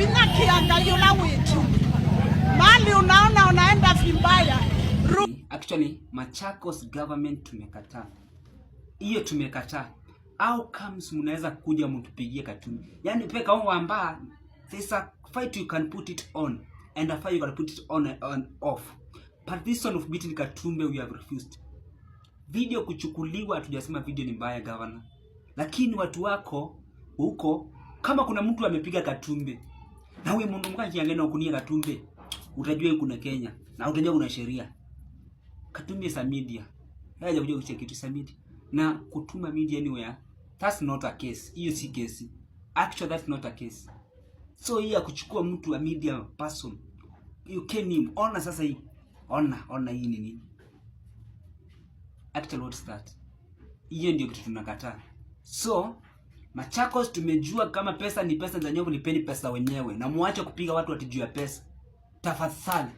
Vinya kianga yula witu. Mali unaona unaenda vibaya. Actually, Machakos government tumekataa. Hiyo tumekataa. How comes mnaweza kuja mtupigie Katumbi? Yaani peka amba there's a fight you can put it on and a fight you can put it on and off. But this one of beating Katumbi, we have refused. Video kuchukuliwa, hatujasema video ni mbaya, governor. Lakini watu wako huko, kama kuna mtu amepiga Katumbi na huyo mundu mkakiangena ukunia Katumbi, utajua kuna Kenya na utajua kuna sheria. Katumbi is a media. Yeye hajakuja kucheka kitu sa media. Na kutuma media anywhere, that's not a case. Hiyo si kesi. Actually, that's not a case. So hii ya kuchukua mtu wa media person, you can him. Ona sasa hii. Ona, ona hii ni nini? Actually, what's that? Hiyo ndio kitu tunakataa. So Machakos tumejua kama pesa ni pesa za nyovu, lipeni pesa wenyewe na muache kupiga watu ati juu ya pesa. Tafadhali.